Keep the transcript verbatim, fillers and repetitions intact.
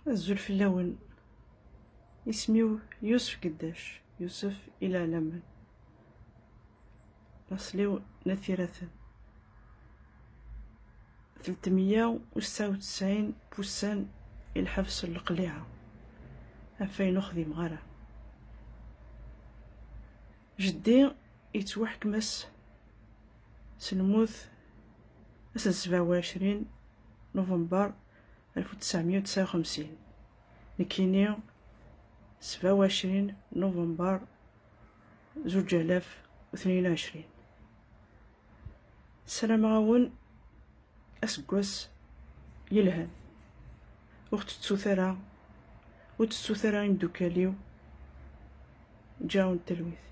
Azul fell-awen. Isem-iw Yusef Geddac, Yusef Ilalaman. Laṣel-iw n At Iraten. Tletmeyya u tesɛa u tesɛin n wussan i lḥebs n leqliɛa, ɣef wayen ur xdimeɣ ara. Jeddi yettwaḥkem-as s lmut ass n sebɛa u ɛecrin November alef u tesɛemya u tesɛa u xemsin, nekkini sebɛa u ɛecrin November zuǧ alaf u tnin u ɛecrin. Ssarameɣ-awen aseggas yelhan. Ur ɣ-tettut ara, ur tettut ara imeddukal-iw, ǧǧiɣ-awen talwit.